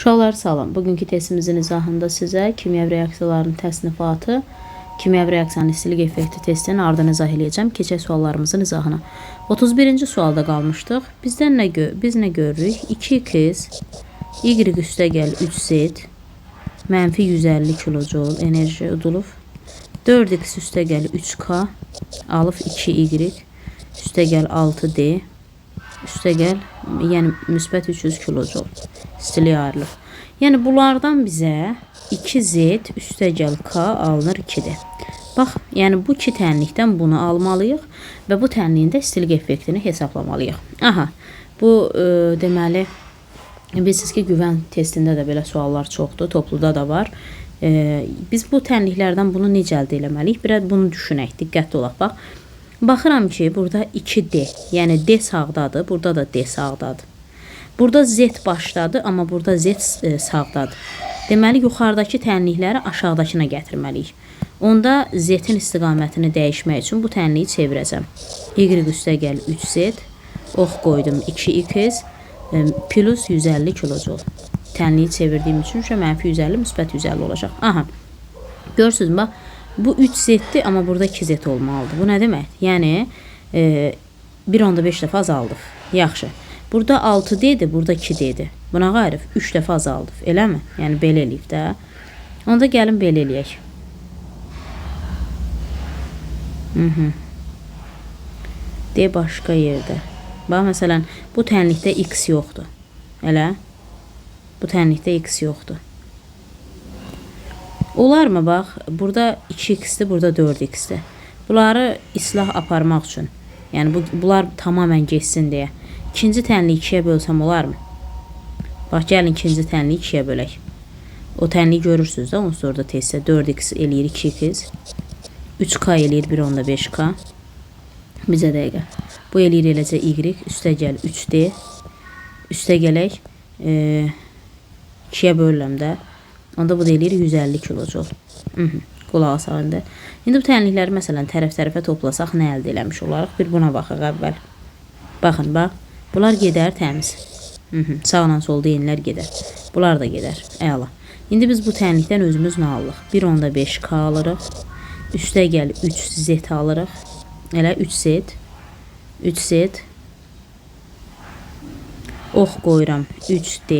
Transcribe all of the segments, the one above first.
Uşaqlar salam. Bugünkü testimizin izahında sizə kimyəvi reaksiyaların təsnifatı, kimyəvi reaksiyanın istilik effekti testinin ardını izah eləyəcəm. Keçək suallarımızın izahına. 31-ci sualda qalmışdıq. Bizdən nə biz nə görürük? 2x y üstə gəl 3z mənfi 150 kilojoule enerji udulub. 4x üstə gəl 3k alıb 2y üstə gəl 6d üstə gəl, yəni müsbət 300 kilojoule istilik ayrılıb. Yəni bunlardan bizə 2z üstə gəl k alınır 2D. Bax, yəni bu iki tənlikdən bunu almalıyıq və bu tənliyin də istilik effektini hesaplamalıyıq. Aha, bu deməli bilirsiniz ki, güvən testində də belə suallar çoxdur, topluda da var. Biz bu tənliklərdən bunu necə əldə eləməliyik? Biraz bunu düşünək, diqqətli olaq. Bax, baxıram ki, burada 2D, yəni D sağdadır, burada da D sağdadır. Burada Z başdadır, amma burada Z sağdadır. Deməli, yuxarıdakı tənlikləri aşağıdakına gətirməliyik. Onda Z-in istiqamətini dəyişmək üçün bu tənliyi çevirəcəm. Y üstə gəl 3Z, ox qoydum 2x, plus 150 kilojoule. Tənliyi çevirdiyim üçün mənfi 150, müsbət 150 olacaq. Aha, görürsünüz, bax, bu 3Z-dir, amma burada 2Z olmalıdır. Bu nə deməkdir? Yəni, 1,5 dəfə azaldıq. Yaxşı. Burada 6D-dir, burada 2D-dir. Buna qayırıq 3 dəfə azaldıq. Eləmi? Yəni, belə eləyib də. Onda gəlin belə eləyək. D başqa yerdə. Bax, məsələn, bu tənlikdə X yoxdur. Elə? Bu tənlikdə X yoxdur. Olar mı? Bax, burada 2X-dir, burada 4X-dir. Bunları islah aparmaq üçün. Yəni, bunlar tamamən geçsin deyə. İkinci tənliyi 2-yə bölsəm olarmı? Bax, gəlin ikinci tənliyi 2-yə bölək. O tənliyi görürsünüz də, onsuz orada testdə 4x eləyir 2x, 3k eləyir 1,5k. Bizə dəqiqə. Bu eləyir eləcə y, üstə gəl 3d, üstə gələk, 2-yə bölürəm də. Onda bu da eləyir 150 kilojoule. Qulaq asaq indi. İndi bu tənlikləri məsələn tərəf-tərəfə toplasaq nə əldə eləmiş olarıq? Bir buna baxaq əvvəl. Baxın, bax. Bunlar gedər təmiz. Sağla solda yenilər gedər. Bunlar da gedər. Əla. İndi biz bu tənlikdən özümüz nə alırıq? 1,5K alırıq. Üstə gəl 3Z alırıq. Elə 3Z. 3Z. Ox qoyuram 3D.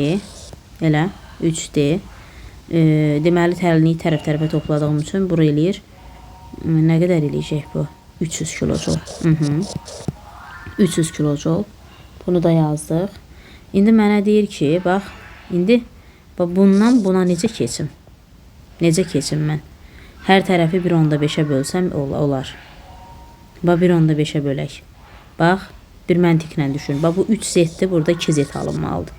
Elə 3D. Deməli, tənliyi tərəf-tərəfə topladığım üçün bura eləyir. Nə qədər eləyəcək bu? 300 kilojoule. 300 kilojoule. Bunu da yazdıq. İndi mənə deyir ki, bax, indi bax, bundan buna necə keçim? Necə keçim mən? Hər tərəfi 1,5-ə bölsəm olar. Bax, 1,5-ə bölək. Bax, bir məntiqlə düşün. Bax, bu 3Z-dir, burada 2Z alınmalıdır.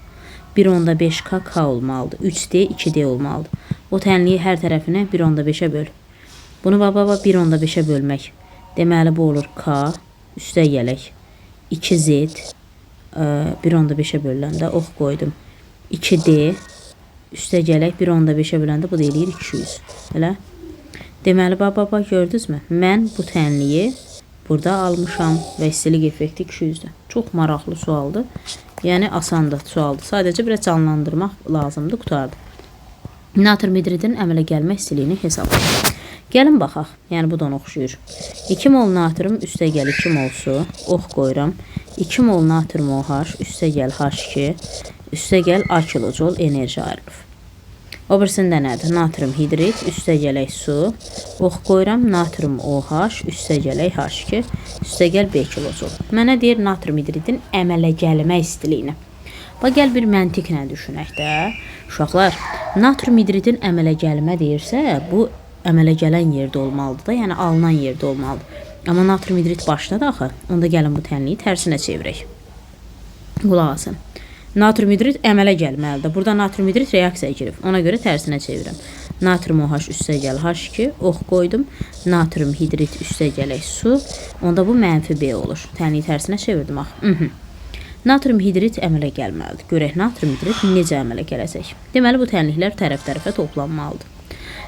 1,5K K olmalıdır. 3D, 2D olmalıdır. O tənliyi hər tərəfinə 1,5-ə böl. Bunu bax, bax, bax, 1,5-ə bölmək. Deməli, bu olur K, üstə gələk. 2Z, 1,5-ə bölüləndə ox qoydum. 2D, üstə gələk, 1,5-ə böləndə bu da eləyir 200. Elə? Deməli, bax, bax, bax, gördünüzmü? Mən bu tənliyi burada almışam və istilik effekti 200-dür. Çox maraqlı sualdır. Yəni, asandır sualdır. Sadəcə biraz canlandırmaq lazımdır, qurtardı. Natrium hidridin əmələ gəlmə istiliyini hesablayaq. Gəlin baxaq. Yəni, bu da ona oxşuyur. 2 mol natrium üstə gəl 2 mol su, ox qoyuram. 2 mol natrium OH üstə gəl H2, üstə gəl A kilojoule enerji ayrılıb. O birisində nədir? Natrium hidrid, üstə gələk su, ox qoyuram, natrium OH, üstə gələk H2, üstə gəl B kilojoule. Mənə deyir natrium hidridin əmələ gəlmə istiliyini. Bax, gəl bir məntiqlə düşünək də. Uşaqlar, natrium hidridin əmələ gəlmə deyirsə, bu əmələ gələn yerdə olmalıdır da, yəni alınan yerdə olmalıdır. Amma natrium hidrid başdadır axı. Onda gəlin bu tənliyi tərsinə çevirək. Qulaq asın. Natrium hidrid əmələ gəlməlidir. Burada natrium hidrid reaksiyaya girib. Ona görə tərsinə çevirəm. Natrium OH üstə gəl H2, ox qoydum. Natrium hidrid üstə gələk su. Onda bu mənfi B olur. Tənliyi tərsinə çevirdim axı. Natrium hidrid əmələ gəlməlidir. Görək natrium hidrid necə əmələ gələcək. Deməli, bu tənliklər tərəf-tərəfə toplanmalıdır.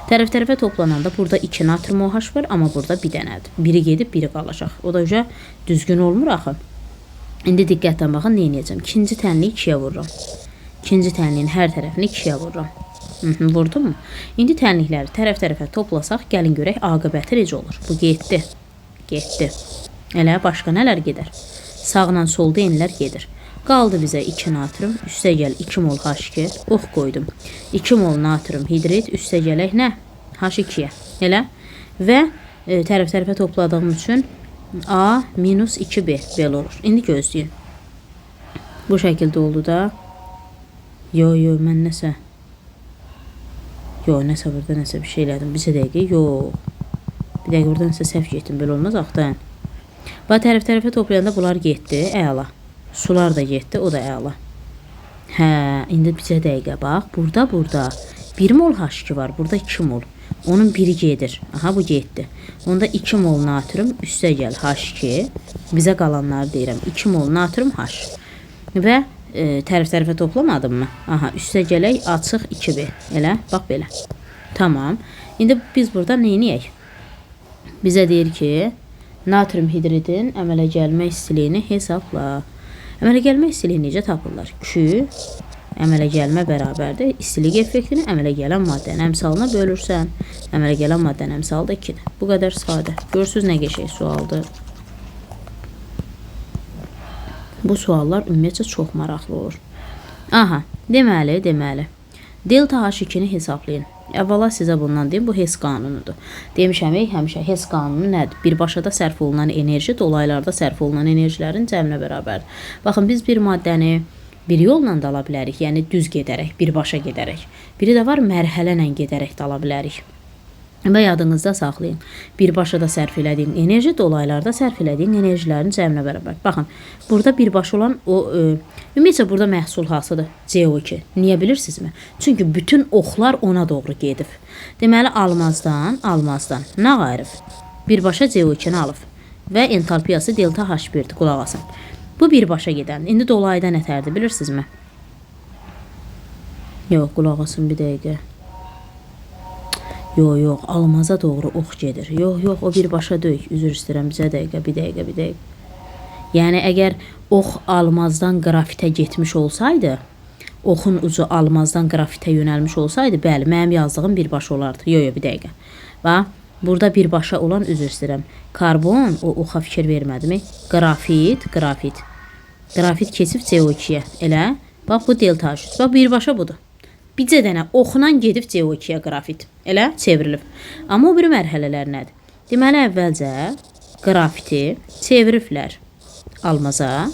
Tərəf-tərəfə toplananda burada 2 natrium OH var, amma burada bir dənədir. Biri gedib, biri qalacaq. O da düzgün olmur axı. İndi diqqətlə baxın, nə edəcəm? İkinci tənliyi 2-yə vururam. İkinci tənliyin hər tərəfini 2-yə vururam. Vurdum mu? İndi tənlikləri tərəf-tərəfə toplasaq, gəlin görək aqibəti necə olur. Bu getdi. Getdi. Elə başqa nələr gedər? Sağla solda enlər gedir. Qaldı bizə 2 natrium, üstə gəl 2 mol H2, ox qoydum. 2 mol natrium hidrid, üstə gələk nə? H2-yə. Elə? Və tərəf-tərəfə topladığım üçün A minus 2B belə olur. İndi gözləyin. Bu şəkildə oldu da. Yo, yo, mən nəsə... Yo, nəsə burada nəsə bir şey elədim. Bir dəqiqə, yo. Bir dəqiqə burada nəsə səhv getdim. Belə olmaz axı dayan. Bax, tərəf-tərəfə toplayanda bunlar getdi. Əla. Sular da getdi, o da əla. Hə, indi bir dəqiqə bax. Burada 1 mol H2 var. Burada 2 mol. Onun biri gedir. Aha, bu getdi. Onda 2 mol natrium üstə gəl H2. Bizə qalanları deyirəm. 2 mol natrium H. Və tərəf-tərəfə toplamadım mı? Aha, üstə gələk açıq 2B. Elə, bax belə. Tamam. İndi biz burada nə eləyək? Bizə deyir ki, natrium hidridin əmələ gəlmə istiliyini hesabla. Əmələ gəlmə istiliyi necə tapırlar? Q əmələ gəlmə bərabərdir. İstilik effektini əmələ gələn maddənin əmsalına bölürsən. Əmələ gələn maddənin əmsalı da 2-dir. Bu qədər sadə. Görürsünüz nə qəşəng sualdır. Bu suallar ümumiyyətcə çox maraqlı olur. Aha, deməli. Delta H2-ni hesablayın. Əvvəla sizə bundan deyim, bu Hess qanunudur. Demişəm, həmişə Hess qanunu nədir? Birbaşa da sərf olunan enerji dolaylarda sərf olunan enerjilərin cəminə bərabərdir. Baxın, biz bir maddəni bir yolla da ala bilərik, yəni düz gedərək, birbaşa gedərək. Biri də var, mərhələ ilə gedərək də ala bilərik. Və yadınızda saxlayın. Birbaşa da sərf elədiyin enerji dolaylarda sərf elədiyin enerjilərin cəminə bərabər. Baxın, burada birbaşa olan o ümumiyyətcə burada məhsul hasıdır? CO2. Niyə bilirsinizmi? Çünki bütün oxlar ona doğru gedib. Deməli, almazdan nə ayırıb? Birbaşa CO2-ni alıb və entalpiyası delta H1-dir. Qulaq asın. Bu birbaşa gedən. İndi dolayda nətərdir bilirsinizmi? Yox, qulaq asın bir dəqiqə. Yox, yox, almaza doğru ox gedir. Yox, yox, o birbaşa deyil. Üzr istəyirəm, bizə dəqiqə, bir dəqiqə, bir dəqiqə. Yəni, əgər ox almazdan qrafitə getmiş olsaydı, oxun ucu almazdan qrafitə yönəlmiş olsaydı, bəli, mənim yazdığım birbaşa olardı. Yox, yox, bir dəqiqə. Bax, burada birbaşa olan, üzr istəyirəm. Karbon, o oxa fikir vermədimi? Qrafit, qrafit. Qrafit keçib CO2-yə. Elə? Bax, bu delta H3. Bax, birbaşa budur. Bircə dənə oxla gedib CO2-yə qrafit. Elə? Çevrilib. Amma o biri mərhələlər nədir? Deməli, əvvəlcə qrafiti çeviriblər almaza.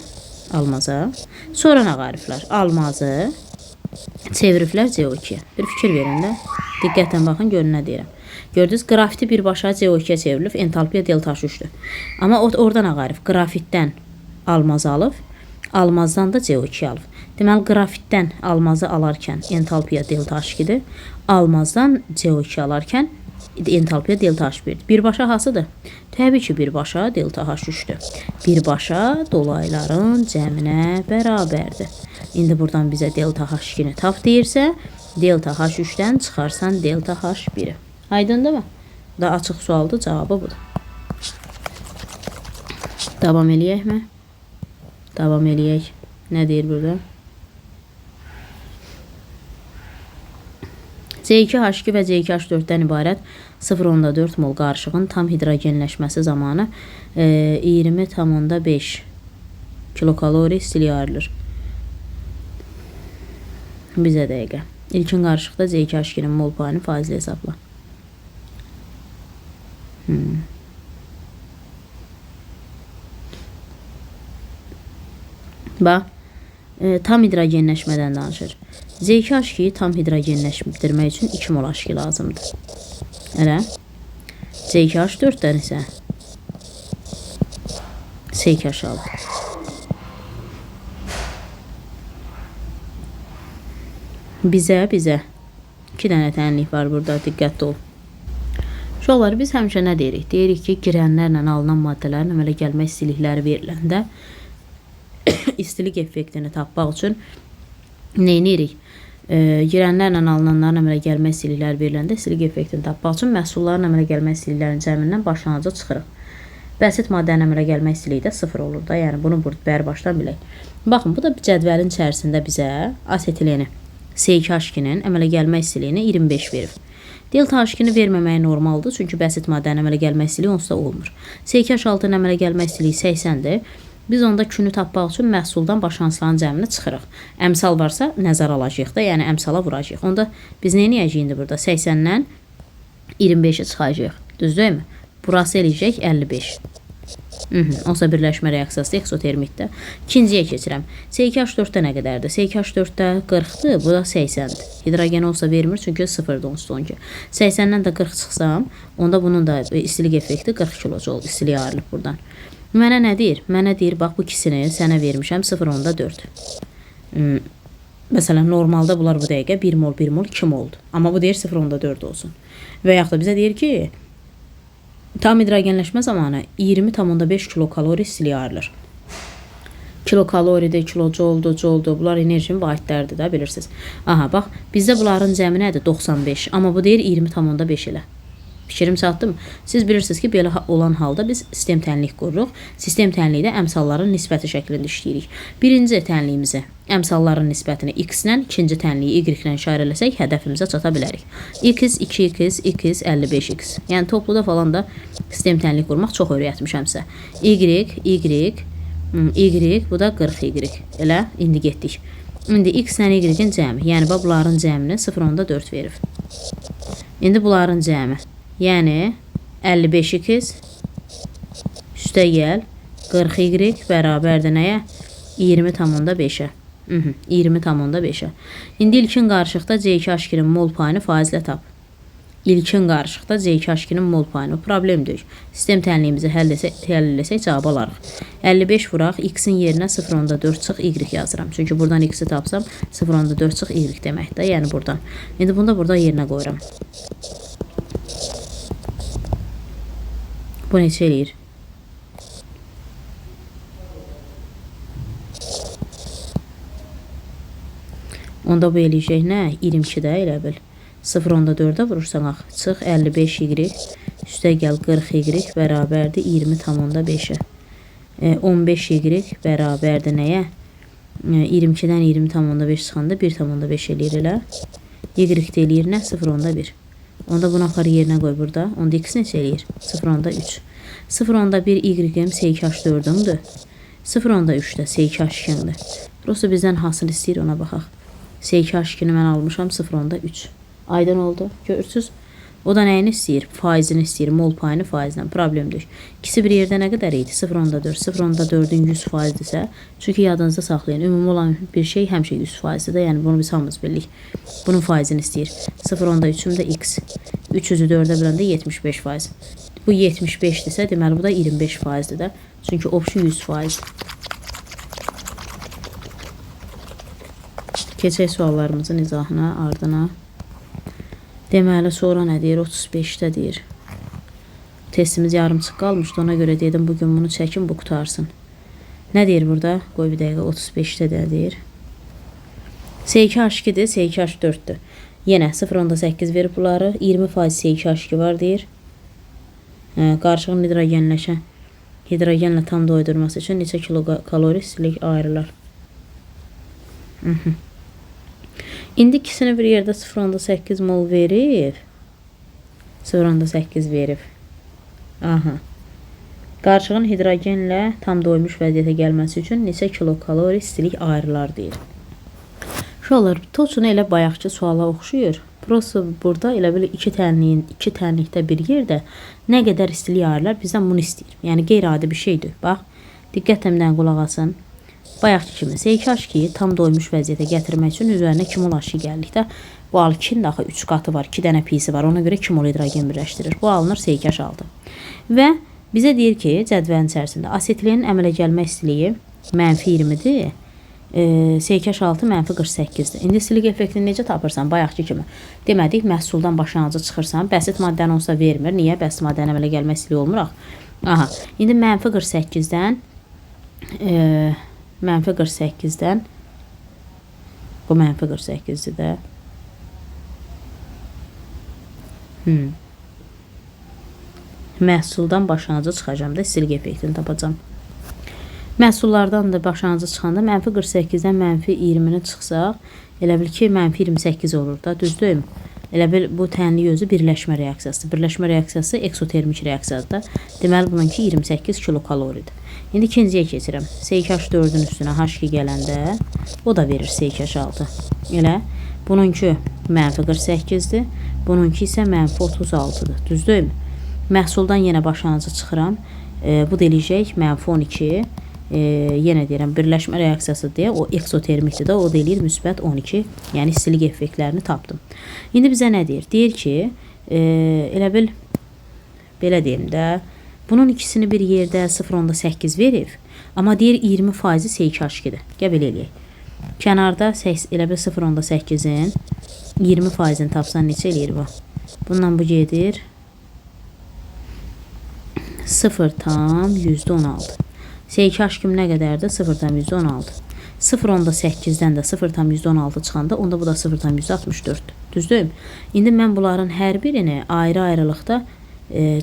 Sonra nə qariblər? Almazı çeviriblər CO2-yə. Bir fikir verin də. Diqqətlə baxın, görün nə deyirəm. Gördünüz, qrafiti birbaşa CO2-yə çevrilib, entalpiya delta H3-dür. Amma orada nə qarib? Qrafitdən almazı alıb, almazdan da CO2 alıb. Deməli, qrafitdən almazı alarkən entalpiya delta H2-dir. Almazdan CO2 alarkən entalpiya delta H1-dir. Birbaşa hasıdır? Təbii ki, birbaşa delta H3-dür. Birbaşa dolayların cəminə bərabərdir. İndi buradan bizə delta H2-ni tap deyirsə, delta H3-dən çıxarsan delta H1-i. Aydındır mı? Da açıq sualdır, cavabı budur. Davam eləyək mi? Davam eləyək. Nə deyir burada? C2H2 və C2H4-dən ibarət 0,4 mol qarışığın tam hidrogenləşməsi zamanı 20,5 kilokalori istilik ayrılır. Bizə dəqiqə. İlkin qarışıqda C2H2-nin mol payını faizlə hesabla. Bax, tam hidrogenləşmədən danışır. C2H2-yi tam hidrogenləşdirmək üçün 2 mol H2 lazımdır. Elə? C2H4-dən isə C2H6. Bizə 2 dənə tənlik var burada, diqqətli ol. Uşaqlar, biz həmişə nə deyirik? Deyirik ki, girənlərlə alınan maddələrin əmələ gəlmə istilikləri veriləndə istilik effektini tapmaq üçün nə edirik? Girənlərlə alınanların əmələ gəlmə istilikləri veriləndə istilik effektini tapmaq üçün məhsulların əmələ gəlmə istiliklərinin cəmindən başlanğıca çıxırıq. Bəsit maddənin əmələ gəlmə istiliyi də 0 olur da. Yəni bunu burada bərbaşdan bilək. Baxın, bu da cədvəlin içərisində bizə asetileni C2H2-nin əmələ gəlmə istiliyini 25 verib. Delta H2-ni verməməyi normaldır, çünki bəsit maddənin əmələ gəlmə istiliyi onsuz da olmur. C2H6-nın əmələ gəlmə istiliyi 80-dir. Biz onda Q-nü tapmaq üçün məhsuldan başlanğıcların cəmini çıxırıq. Əmsal varsa nəzərə alacağıq da, yəni əmsala vuracağıq. Onda biz nə edəcəyik indi burada? 80-dən 25-i çıxacağıq. Düz deyilmi? Burası eləyəcək 55. Onsa birləşmə reaksiyası eksotermikdə. İkinciyə keçirəm. C2H4-də nə qədərdir? C2H4-də 40-dır, bu da 80-dir. Hidrogen olsa vermir, çünki 0-dır onsuz onunki. 80-dən də 40 çıxsam, onda bunun da istilik effekti 40 kilojoule istilik ayrılıb buradan. Mənə nə deyir? Mənə deyir, bax bu ikisini sənə vermişəm 0,4. Məsələn, normalda bunlar bu dəqiqə 1 mol, 1 mol 2 moldur. Amma bu deyir 0,4 olsun. Və yaxud da bizə deyir ki, tam hidrogenləşmə zamanı 20,5 kilokalori istilik ayrılır. Kilokaloridir, kilojouldur, jouldur. Bunlar enerjinin vahidləridir də, bilirsiniz. Aha, bax, bizdə bunların cəmi nədir? 95. Amma bu deyir 20,5 elə. Fikrim çatdı mı? Siz bilirsiniz ki, belə olan halda biz sistem tənlik qururuq. Sistem tənliyi də əmsalların nisbəti şəklində işləyirik. Birinci tənliyimizi əmsalların nisbətini x-lə, ikinci tənliyi y-lə işarə eləsək, hədəfimizə çata bilərik. X, 2x, x, 55x. Yəni topluda falan da sistem tənlik qurmaq çox öyrətmişəm sizə. Y, y, y, bu da 40y. Elə, indi getdik. İndi x-lə y-in cəmi, yəni bax bunların cəmini 0,4 verib. İndi bunların cəmi. Yəni 55x üstə gəl 40y bərabərdir nəyə? 20,5-ə. 20,5-ə. İndi ilkin qarışıqda C2H2-nin mol payını faizlə tap. İlkin qarışıqda C2H2-nin mol payını problem deyil. Sistem tənliyimizi həll eləsək cavab alarıq. 55 vuraq, x-in yerinə 0,4 çıx y yazıram. Çünki buradan x-i tapsam 0,4 çıx y deməkdir. Yəni buradan. İndi bunu da burada yerinə qoyuram. Bu neçə eləyir? Onda bu eləyəcək nə? 22-də elə bil. 0,4-ə vurursan ax. Çıx 55y, üstə gəl 40y bərabərdir 20,5-ə. 15y bərabərdir nəyə? 22-dən 20,5 çıxanda 1,5 eləyir elə. Y də eləyir nə? 0,1. Onda bunu apar yerinə qoy burada. Onda x neçə eləyir? 0,3. 0,1 y-im C2H4-ündür. 0,3 də C2H2-dir. Prosta bizdən hasıl istəyir, ona baxaq. C2H2-ni mən almışam 0,3. Aydın oldu. Görürsünüz? O da nəyini istəyir? Faizini istəyir. Mol payını faizlə. Problem deyil. İkisi bir yerdə nə qədər idi? 0,4. 0,4-ün 100 faizdirsə, çünki yadınızda saxlayın. Ümumi olan bir şey həmişə 100 faizdir də. Yəni bunu biz hamımız bilirik. Bunun faizini istəyir. 0,3-üm də x. 300-ü 4-ə böləndə 75 faiz. Bu 75-dirsə, deməli bu da 25 faizdir də. Çünki opşu 100 faizdir. Keçək suallarımızın izahına, ardına. Deməli, sonra nə deyir? 35-də deyir. Testimiz yarımçıq qalmışdı. Ona görə dedim, bugün bunu çəkim, bu qutarsın. Nə deyir burada? Qoy bir dəqiqə, 35-də nə deyir? C2H2-dir, C2H4-dür. Yenə 0,8 verib bunları. 20% C2H2 var deyir. Qarışığın hidrogenləşən hidrogenlə tam doydurması üçün neçə kilokalori istilik ayrılar? İndi ikisini bir yerdə 0,8 mol verib. 0,8 verib. Aha. Qarışığın hidrogenlə tam doymuş vəziyyətə gəlməsi üçün neçə kilokalori istilik ayrılar deyir. Uşaqlar, toçunu elə bayaqki suala oxşuyur. Prosta burada elə bil iki tənliyin, iki tənlikdə bir yerdə nə qədər istilik ayrılar bizdən bunu istəyir. Yəni qeyri-adi bir şeydir. Bax, diqqətlə bir dənə qulaq asın. Bayaqki kimi C2H2-yi tam doymuş vəziyyətə gətirmək üçün üzərinə 2 mol H2 gəldikdə bu alkin də axı 3 qatı var, 2 dənə pisi var. Ona görə 2 mol hidrogen birləşdirir. Bu alınır C2H6. Və bizə deyir ki, cədvəlin içərisində asetilenin əmələ gəlmə istiliyi mənfi 20-dir. C2H6 mənfi 48-dir. İndi istilik effektini necə tapırsan? Bayaqki kimi. Demədik, məhsuldan başlanğıcı çıxırsan. Bəsit maddəni olsa vermir. Niyə? Bəsit maddənin əmələ gəlmə istiliyi olmur axı. Aha. İndi mənfi 48-dən mənfi 48-dən bu mənfi 48-dir də. Məhsuldan başlanğıcı çıxacağam da, istilik effektini tapacağam. Məhsullardan da başlanğıcı çıxanda mənfi 48-dən mənfi 20-ni çıxsaq, elə bil ki, mənfi 28 olur da, düzdürmü? Elə bil, bu tənlik özü birləşmə reaksiyasıdır. Birləşmə reaksiyası eksotermik reaksiyadır da. Deməli, bununki 28 kilokaloridir. İndi ikinciyə keçirəm. C2H4-ün üstünə H2 gələndə o da verir C2H6. Elə, bununki mənfi 48-dir, bununki isə mənfi 36-dır. Düzdürmü? Məhsuldan yenə başlanğıcı çıxıram. Bu da eləyəcək mənfi 12. Yenə deyirəm, birləşmə reaksiyası deyə o eksotermikdir də, o da eləyir müsbət 12. Yəni istilik effektlərini tapdım. İndi bizə nə deyir? Deyir ki, elə bil, belə deyim də, bunun ikisini bir yerdə 0,8 verib, amma deyir 20% C2H2-dir. Gəl belə eləyək. Kənarda elə bil 0,8-in 20%-ni tapsan neçə eləyir bu? Bundan bu gedir 0,16. C2H2 nə qədərdir? 0,16. 0,8-dən də 0,16 çıxanda onda bu da 0,64-dür. Düzdür? İndi mən bunların hər birini ayrı-ayrılıqda,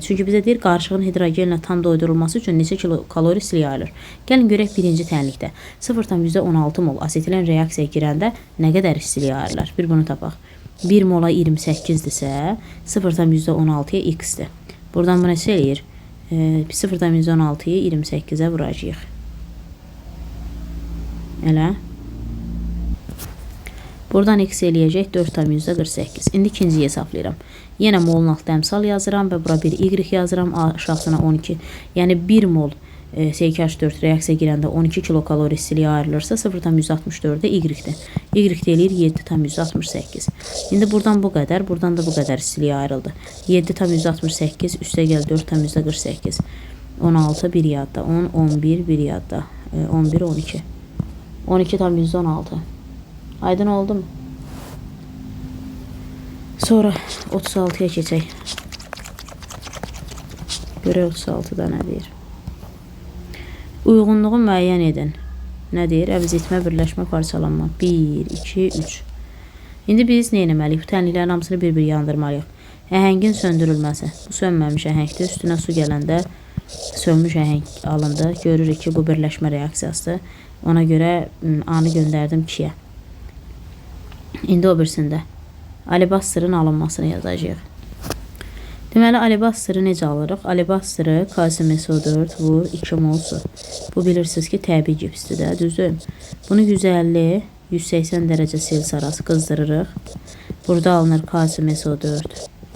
çünki bizə deyir qarışığın hidrogenlə tam doydurulması üçün neçə kilokalori istilik ayrılır. Gəlin görək birinci tənlikdə 0,16 mol asetilen reaksiyaya girəndə nə qədər istilik ayrılır? Bir bunu tapaq. 1 mola 28-dirsə 0,16-ya x-dir. Buradan bu neçə eləyir? 0,16-yı 28-ə vuracağıq. Elə. Buradan x eləyəcək 4,48. İndi ikinciyi hesablayıram. Yenə molun altda əmsal yazıram və bura bir y yazıram. Aşağısına 12. Yəni 1 mol C2H4 reaksiya girəndə 12 kilokalori istilik ayrılırsa 0,164-də y-dir. Y də eləyir 7,168. İndi buradan bu qədər, buradan da bu qədər istilik ayrıldı. 7,168 üstə gəl 4,48. 16 bir yadda, 10, 11 bir yadda, 11, 12. 12,16. Aydın oldu mu? Sonra 36-ya keçək. Görək 36-da nə deyir? Uyğunluğu müəyyən edin. Nə deyir? Əvəz etmə, birləşmə, parçalanma. 1, 2, 3. İndi biz nə etməliyik? Bu tənliklərin hamısını bir-bir yandırmalıyıq. Əhəngin söndürülməsi. Bu sönməmiş əhəngdir. Üstünə su gələndə sönmüş əhəng alındı. Görürük ki, bu birləşmə reaksiyasıdır. Ona görə A-nı göndərdim 2-yə. İndi o birisində alibastırın alınmasını yazacağıq. Deməli, alibastırı necə alırıq? Alibastırı kalsium SO4 vur 2 mol su. Bu bilirsiniz ki, təbii gipsdir də, düzdür? Bunu 150-180 dərəcə Selsi arası qızdırırıq. Burada alınır kalsium SO4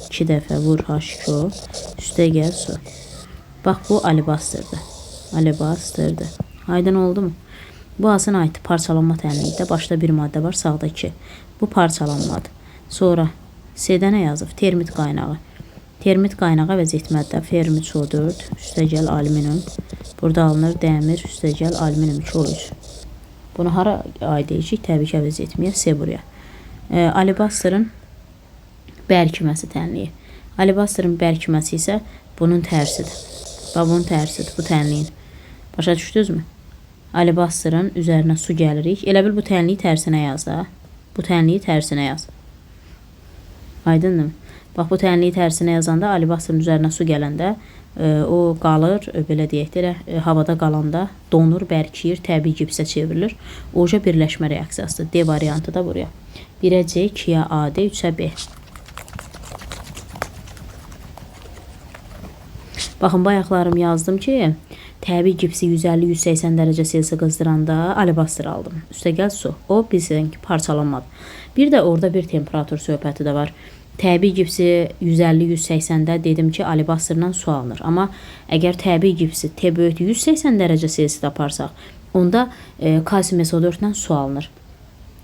2 dəfə vur H2O, üstə gəl su. Bax, bu alibastırdır. Alibastırdır. Aydın oldu mu? Bu asına aiddir. Parçalanma tənlikdə. Başda bir maddə var, sağda 2. Bu parçalanmadır. Sonra C-də nə yazıb? Termit qaynağı. Termit qaynağı əvəz etmədir. Fermi 4, üstə gəl alüminium. Burada alınır dəmir, üstə gəl alüminium 2 o 3. Bunu hara aid edəcəyik? Təbii ki, əvəz etməyə. C buraya. Alibastırın bərkiməsi tənliyi. Alibastırın bərkiməsi isə bunun tərsidir. Bax, bunun tərsidir, bu tənliyin. Başa düşdünüzmü? Alibastırın üzərinə su gəlirik. Elə bil bu tənliyi tərsinə yaz da. Bu tənliyi tərsinə yaz. Aydındır mı? Bax, bu tənliyi tərsinə yazanda alibastırın üzərinə su gələndə o qalır, belə deyək də, havada qalanda donur, bərkiyir, təbii gipsə çevrilir. Oca birləşmə reaksiyasıdır. D variantı da buraya. 1-ə C, 2-yə A, D, 3-ə B. Baxın, bayaqlarım yazdım ki, təbii gipsi 150-180 dərəcə Selsi qızdıranda alibastır aldım. Üstəgəl su. O, bilsin ki, parçalanmadı. Bir də orada bir temperatur söhbəti də var. Təbii gipsi 150-180-də dedim ki, alibastırla su alınır. Amma əgər təbii gipsi T böyük 180 dərəcə Selsidə aparsaq, onda kalsium SO4 ilə su alınır.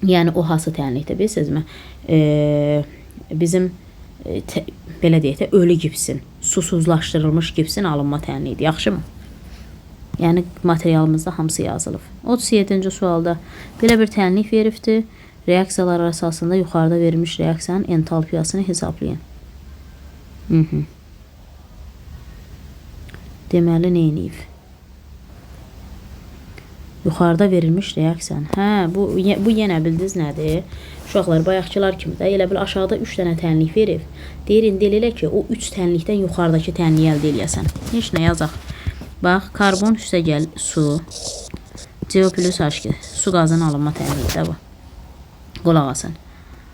Yəni, o hansı tənlikdə, bilirsinizmi? Bizim, belə deyək də, ölü gipsin, susuzlaşdırılmış gipsin alınma tənliyidir. Yaxşımı? Yəni, materialımızda hamısı yazılıb. 37-ci sualda belə bir tənlik veribdir. Reaksiyalar əsasında yuxarıda verilmiş reaksiyanın entalpiyasını hesablayın. Deməli, nə eləyib? Yuxarıda verilmiş reaksiyanın. Hə, bu yenə bildiniz nədir? Uşaqlar, bayaqkılar kimi də elə bil aşağıda 3 dənə tənlik verib. Deyir, indi elə ki, o 3 tənlikdən yuxarıdakı tənliyi əldə eləyəsən. Heç nə yazaq. Bax, karbon üstə gəl su, CO plus H2. Su qazının alınma tənliyi də bu. Qulaq asın.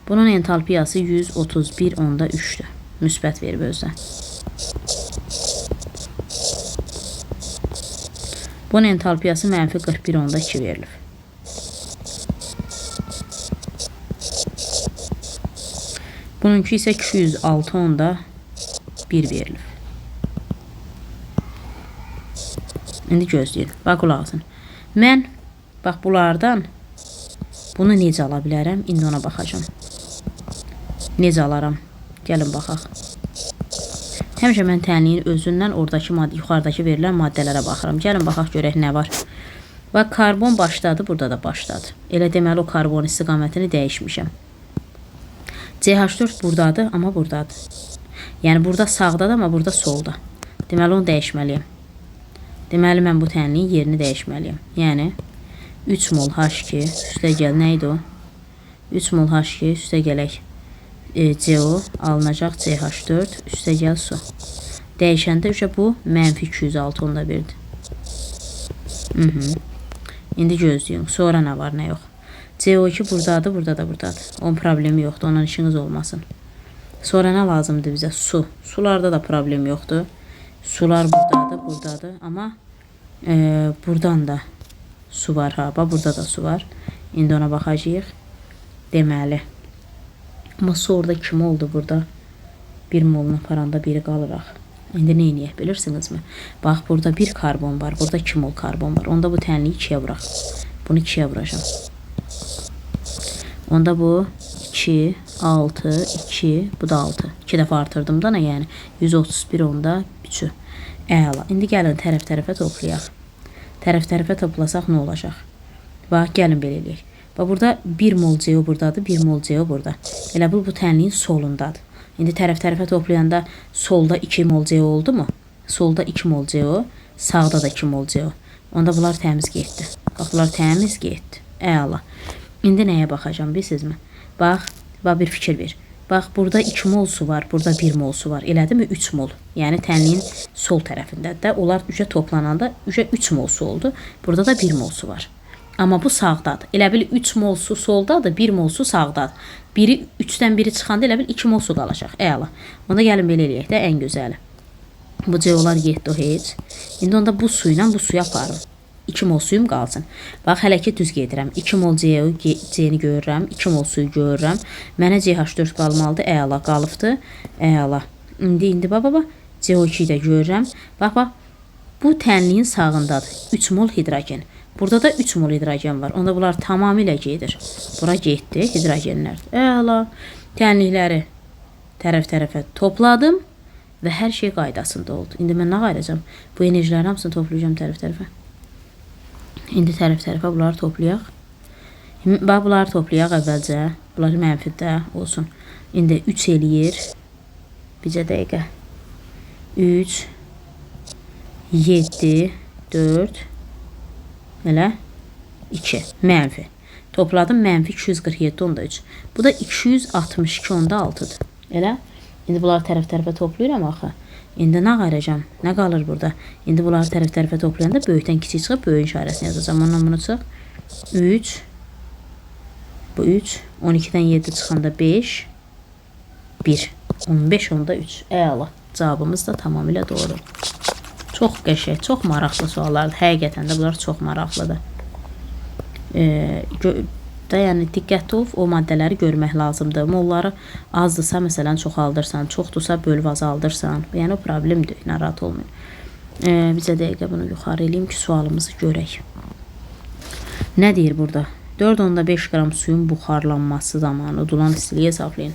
Bunun entalpiyası 131,3-dür. Müsbət verib özdə. Bunun entalpiyası mənfi 41,2 verilib. Bununki isə 206,1 verilib. İndi gözləyin. Bax, qulaq asın. Mən, bax, bunlardan bunu necə ala bilərəm? İndi ona baxacağam. Necə alaram? Gəlin baxaq. Həmişə mən tənliyin özündən oradakı maddə, yuxarıdakı verilən maddələrə baxıram. Gəlin baxaq görək nə var. Bax, karbon başladı, burada da başladı. Elə deməli, o karbon istiqamətini dəyişmişəm. CH4 buradadır, amma buradadır. Yəni, burada sağdadır, amma burada solda. Deməli, onu dəyişməliyəm. Deməli, mən bu tənliyin yerini dəyişməliyəm. Yəni, 3 mol H2 üstə gəl, nə idi o? 3 mol H2 üstə gələk. CO alınacaq CH4 üstə gəl su. Dəyişəndə üçə bu mənfi 206,1-dir. İndi gözləyin. Sonra nə var, nə yox. CO2 buradadır, burada da buradadır. Onun problemi yoxdur, ondan işiniz olmasın. Sonra nə lazımdır bizə? Su. Sularda da problem yoxdur. Sular buradadır, buradadır. Amma buradan da su var. Ha, bax, burada da su var. İndi ona baxacağıq. Deməli. Amma su orada kim oldu burada? Bir molunu aparanda biri qalır axı. İndi nə eləyək bilirsinizmi? Bax, burada bir karbon var, burada 2 mol karbon var. Onda bu tənliyi 2-yə vuraq. Bunu 2-yə vuracağam. Onda bu 2, 6, 2, bu da 6. 2 dəfə artırdım da nə yəni? 131,3-ü. Əla. İndi gəlin tərəf-tərəfə toplayaq. Tərəf-tərəfə toplasaq nə olacaq? Bax, gəlin belə eləyək. Bax, burada 1 mol CO buradadır, 1 mol CO burada. Elə bu tənliyin solundadır. İndi tərəf-tərəfə toplayanda solda 2 mol CO oldu mu? Solda 2 mol CO, sağda da 2 mol CO. Onda bunlar təmiz getdi. Bax, bunlar təmiz getdi. Əla. İndi nəyə baxacağam, bilirsinizmi? Bax, bax bir fikir ver. Bax, burada 2 mol su var, burada 1 mol su var. Elədimi? 3 mol. Yəni, tənliyin sol tərəfində də. Onlar 3-ə toplananda 3-ə 3 mol su oldu. Burada da 1 mol su var. Amma bu sağdadır. Elə bil 3 mol su soldadır, 1 mol su sağdadır. Biri 3-dən biri çıxanda elə bil 2 mol su qalacaq. Əla. Onda gəlin belə eləyək də ən gözəli. Bu CO-lar getdi o heç. İndi onda bu su ilə bu suyu aparım. 2 mol suyum qalsın. Bax, hələ ki düz gedirəm. 2 mol C-ni görürəm. 2 mol suyu görürəm. Mənə CH4 qalmalıdır. Əla qalıbdır. Əla. İndi bax, bax, bax. CO2-yi də görürəm. Bax, bax. Bu tənliyin sağındadır. 3 mol hidrogen. Burada da 3 mol hidrogen var. Onda bunlar tamamilə gedir. Bura getdi hidrogenlər. Əla. Tənlikləri tərəf-tərəfə topladım və hər şey qaydasında oldu. İndi mən nə qayıracağam? Bu enerjilərin hamısını toplayacağam tərəf-tərəfə. İndi tərəf-tərəfə bunları toplayaq. Bax, bunları toplayaq əvvəlcə. Bunlar mənfidə olsun. İndi 3 eləyir. Bircə dəqiqə. 3, 7, 4, elə 2. Mənfi. Topladım mənfi 247,3. Bu da 262,6-dır. Elə? İndi bunları tərəf-tərəfə toplayıram axı. İndi nə qayıracağam? Nə qalır burada? İndi bunları tərəf-tərəfə toplayanda böyükdən kiçik çıxıb böyüyün işarəsini yazacağam. Ondan bunu çıx. 3. Bu 3. 12-dən 7 çıxanda 5. 1. 15,3. Əla. Cavabımız da tamamilə doğru. Çox qəşəng, çox maraqlı suallardır. Həqiqətən də bunlar çox maraqlıdır. Da, yəni diqqətli olub o maddələri görmək lazımdır. Molları azdırsa, məsələn, çoxaldırsan, çoxdursa, bölüb azaldırsan. Yəni o problemdir, narahat olmayın. Bizə dəqiqə bunu yuxarı eləyim ki, sualımızı görək. Nə deyir burada? 4,5 qram suyun buxarlanması zamanı udulan istiliyi hesablayın.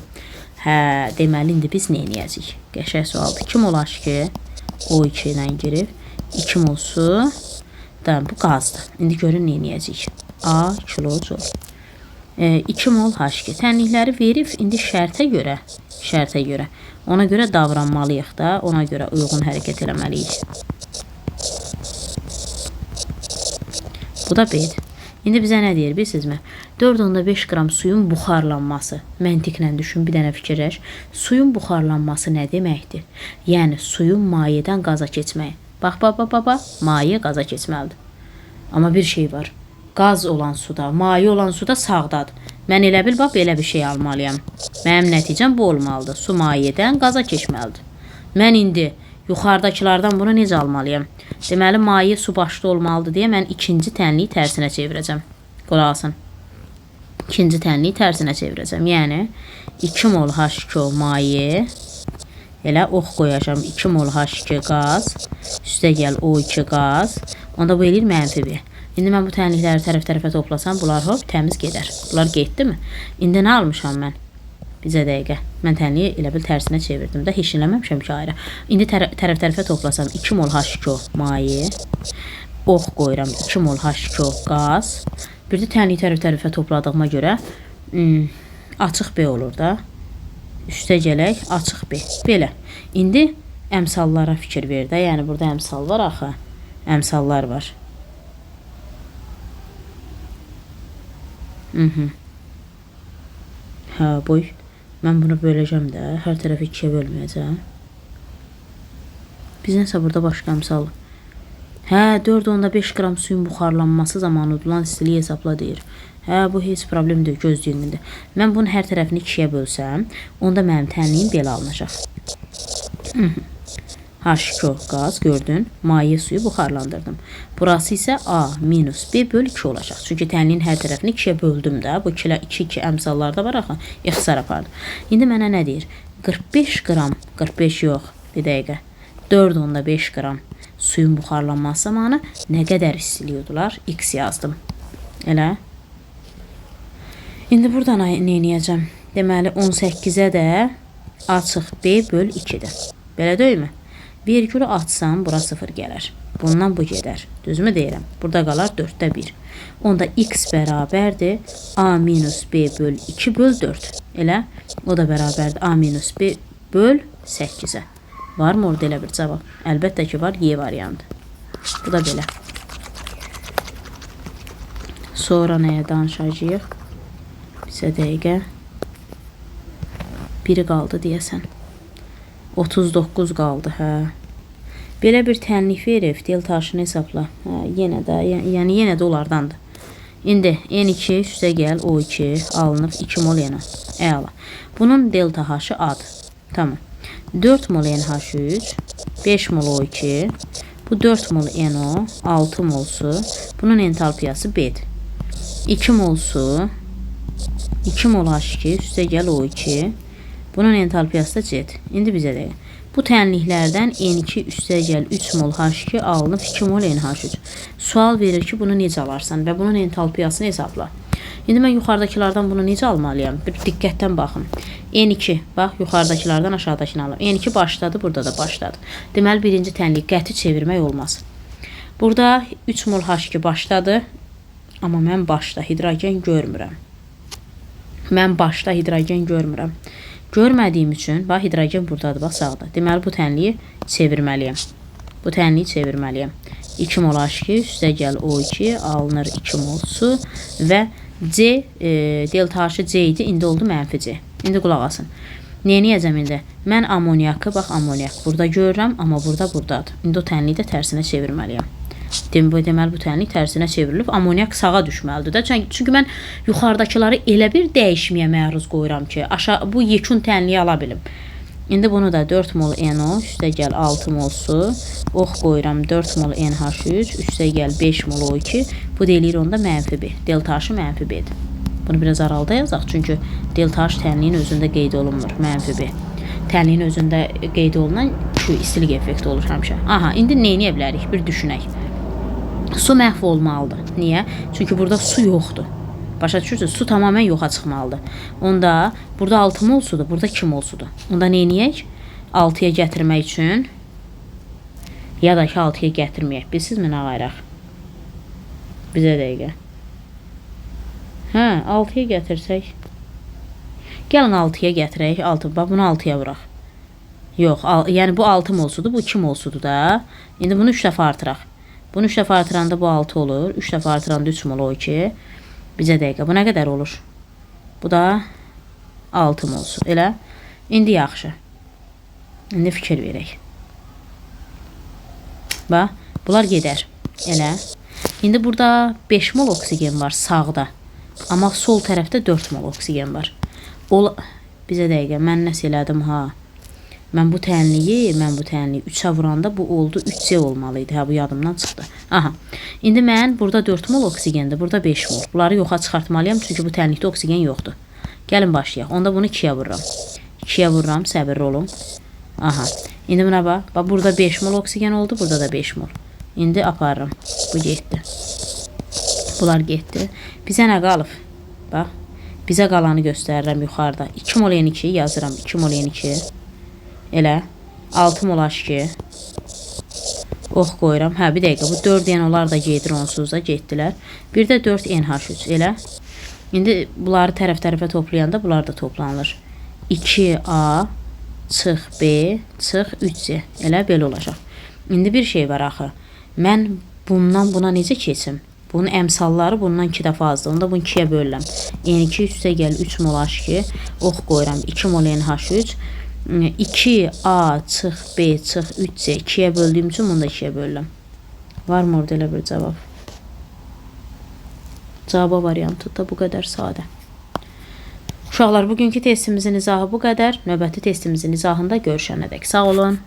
Hə, deməli indi biz nə eləyəcəyik? Qəşəng sualdır. 2 mol H2 O2 ilə girib 2 mol su. Da, bu qazdır. İndi görün nə eləyəcəyik. A kilojul. 2 mol H2. Tənlikləri verib indi şərtə görə ona görə davranmalıyıq da, ona görə uyğun hərəkət eləməliyik. Bu da B-dir. İndi bizə nə deyir bilirsinizmi? 4,5 qram suyun buxarlanması. Məntiqlə düşün, bir dənə fikirləş. Suyun buxarlanması nə deməkdir? Yəni suyun mayedən qaza keçməyi. Bax, bax, bax, bax, bax, maye qaza keçməlidir. Amma bir şey var. Qaz olan suda, maye olan suda sağdadır. Mən elə bil, bax, belə bir şey almalıyam. Mənim nəticəm bu olmalıdır. Su mayedən qaza keçməlidir. Mən indi yuxarıdakılardan bunu necə almalıyam? Deməli, maye su başda olmalıdır deyə mən ikinci tənliyi tərsinə çevirəcəm. Qulaq asın. İkinci tənliyi tərsinə çevirəcəm. Yəni, 2 mol H2O maye, elə ox qoyacağam. 2 mol H2 qaz, üstə gəl O2 qaz. Onda bu eləyir mənfi B. İndi mən bu tənlikləri tərəf-tərəfə toplasam, bunlar hop təmiz gedər. Bunlar getdimi? İndi nə almışam mən? Bizə dəqiqə. Mən tənliyi elə bil tərsinə çevirdim də. Heç eləməmişəm ki ayrı. İndi tərəf-tərəfə toplasam 2 mol H2O maye, ox qoyuram 2 mol H2O qaz. Bir də tənliyi tərəf-tərəfə topladığıma görə açıq B olur da. Üstə gələk açıq B. Belə. İndi əmsallara fikir ver də. Yəni burada əmsal var axı. Əmsallar var. Hə, boy. Mən bunu böləcəm də. Hər tərəfi 2-yə bölməyəcəm. Biz nəsə burada başqa əmsal. Hə, 4,5 qram suyun buxarlanması zamanı udulan istiliyi hesabla deyir. Hə, bu heç problem deyil, gözləyin indi. Mən bunun hər tərəfini 2-yə bölsəm, onda mənim tənliyim belə alınacaq. H2O qaz, gördün, maye suyu buxarlandırdım. Burası isə A minus B böl 2 olacaq. Çünki tənliyin hər tərəfini 2-yə böldüm də. Bu 2-2 əmsallarda var axı, ixtisar apardım. İndi mənə nə deyir? 45 qram, 45 yox, bir dəqiqə. 4,5 qram suyun buxarlanması zamanı nə qədər istilik udular? X yazdım. Elə. İndi burada nə eləyəcəm? Deməli, 18-ə də açıq B böl 2-dir. Belə deyilmi? Virgülü atsam, bura 0 gələr. Bundan bu gedər. Düzmü deyirəm? Burada qalar 4-də 1. Onda x bərabərdir A minus B böl 2 böl 4. Elə? O da bərabərdir A minus B böl 8-ə. Var mı orada elə bir cavab? Əlbəttə ki var. Y variantı. Bu da belə. Sonra nəyə danışacağıq? Bizə dəqiqə. Biri qaldı deyəsən. 39 qaldı, hə. Belə bir tənlik verib, delta H-ını hesabla. Hə, yenə də, yəni yenə də onlardandır. İndi N2 üstə gəl O2 alınıb 2 mol NO. Əla. Bunun delta H-ı A-dır. Tamam. 4 mol NH3, 5 mol O2, bu 4 mol NO, 6 mol su. Bunun entalpiyası B-dir. 2 mol su, 2 mol H2 üstə gəl O2. Bunun entalpiyası da C-dir. İndi bizə deyil. Bu tənliklərdən N2 üstə gəl 3 mol H2 alınıb 2 mol NH3. Sual verir ki, bunu necə alarsan və bunun entalpiyasını hesabla. İndi mən yuxarıdakılardan bunu necə almalıyam? Bir diqqətdən baxın. N2, bax, yuxarıdakılardan aşağıdakını alıram. N2 başladı, burada da başladı. Deməli, birinci tənlik qəti çevirmək olmaz. Burada 3 mol H2 başladı, amma mən başda hidrogen görmürəm. Mən başda hidrogen görmürəm. Görmədiyim üçün, bax, hidrogen buradadır, bax, sağda. Deməli, bu tənliyi çevirməliyəm. Bu tənliyi çevirməliyəm. 2 mol H2, üstə gəl O2, alınır 2 mol su və C, delta H-ı C idi, indi oldu mənfi C. İndi qulaq asın. Nə eləyəcəm indi? Mən amonyakı, bax, amonyak burada görürəm, amma burada buradadır. İndi o tənliyi də tərsinə çevirməliyəm. Deməli, bu tənlik tərsinə çevrilib, amonyak sağa düşməlidir də. Çünki mən yuxarıdakıları elə bir dəyişməyə məruz qoyuram ki, aşağı, bu yekun tənliyi ala bilim. İndi bunu da 4 mol NO, üstə gəl 6 mol su, ox qoyuram 4 mol NH3, üstə gəl 5 mol O2. Bu da eləyir onda mənfi B. Delta H-ı mənfi B-dir. Bunu biraz aralıda yazaq, çünki delta H tənliyin özündə qeyd olunmur, mənfi B. Tənliyin özündə qeyd olunan şu istilik effekti olur həmişə. Aha, indi nə eləyə bilərik? Bir düşünək. Su məhv olmalıdır. Niyə? Çünki burada su yoxdur. Başa düşürsünüz? Su tamamilə yoxa çıxmalıdır. Onda burada 6 mol sudur, burada 2 mol sudur. Onda nə eləyək? 6-ya gətirmək üçün ya da ki 6-ya gətirməyək. Bilirsinizmi nə ayıraq? Bizə dəqiqə. Hə, 6-ya gətirsək. Gəlin 6-ya gətirək. 6, bax bunu 6-ya vuraq. Yox, yəni bu 6 mol sudur, bu 2 mol sudur da. İndi bunu 3 dəfə artıraq. Bunu 3 dəfə artıranda bu 6 olur. 3 dəfə artıranda 3 mol O2. Bizə dəqiqə. Bu nə qədər olur? Bu da 6 molsun. Elə? İndi yaxşı. İndi fikir verək. Bax, bunlar gedər. Elə. İndi burada 5 mol oksigen var sağda. Amma sol tərəfdə 4 mol oksigen var. Bizə dəqiqə, mən nəsə elədim ha. Mən bu tənliyi 3-ə vuranda bu oldu 3C olmalı idi. Hə, bu yadımdan çıxdı. Aha. İndi mən burada 4 mol oksigendir, burada 5 mol. Bunları yoxa çıxartmalıyam, çünki bu tənlikdə oksigen yoxdur. Gəlin başlayaq. Onda bunu 2-yə vururam. 2-yə vururam, səbirli olun. Aha. İndi buna bax. Bax, burada 5 mol oksigen oldu, burada da 5 mol. İndi aparıram. Bu getdi. Bunlar getdi. Bizə nə qalıb? Bax. Bizə qalanı göstərirəm yuxarıda. 2 mol N2 yazıram. 2 mol N2. Elə. 6 mol H2. Ox qoyuram. Hə, bir dəqiqə. Bu 4 N onlar da gedir onsuz da getdilər. Bir də 4 NH3. Elə. İndi bunları tərəf-tərəfə toplayanda bunlar da toplanılır. 2A çıx B çıx 3C. Elə belə olacaq. İndi bir şey var axı. Mən bundan buna necə keçim? Bunun əmsalları bundan 2 dəfə azdır. Onda bunu 2-yə bölürəm. N2 üstə gəl 3 mol H2. Ox qoyuram 2 mol NH3. 2A çıx B çıx 3C 2-yə böldüyüm üçün bunu da 2-yə bölürəm. Var mı orada elə bir cavab? Cavaba variantı da bu qədər sadə. Uşaqlar, bugünkü testimizin izahı bu qədər. Növbəti testimizin izahında görüşənədək. Sağ olun.